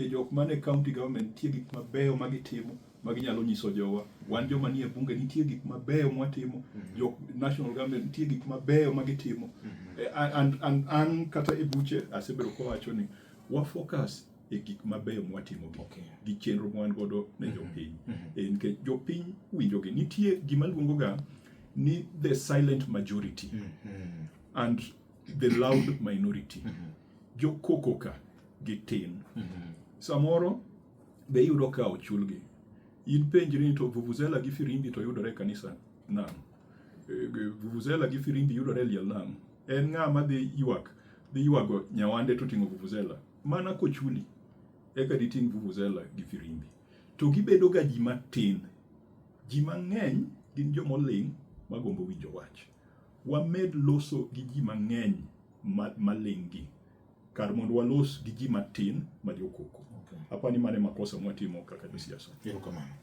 Jok mane county government nitie gik mabeyo ma gitimo ma ginyalo nyiso jowa. Wan joma nie bunge nitie gik mabeyo mwatimo. Jok national government nitie gik mabeyo ma gitimo. And an kata e buche asebedo kawacho ni wa focus e gik mabeyo mwatimo gi gi chenro mwan godo ne jopiny. Nikech jopiny winjogi. Nitie gima luongo ga ni the silent majority and the loud minority. Jokoko ka gitin. Samoro be iyudo ka ochulgi. In penjri ni to vuvuzela gi firimbi to yudore e kanisa nang'o? Vuvuzela gi firimbi yudore e liel nang'o? En ng'a ma dhi ywak, dhi ywago nyawande to oting'o vuvuzela? Mana kochuli eka diting' vuvuzela gi firimbi. To gibedo ga ji matin. Ji mang'eny gin jomoling' magombo winjo wach. Wamed loso gi ji mang'eny maling' gi kar mondo walos gi ji matin ma jokoko. Apani mano e makosa mwatimo kaka josiasa. Erokamano.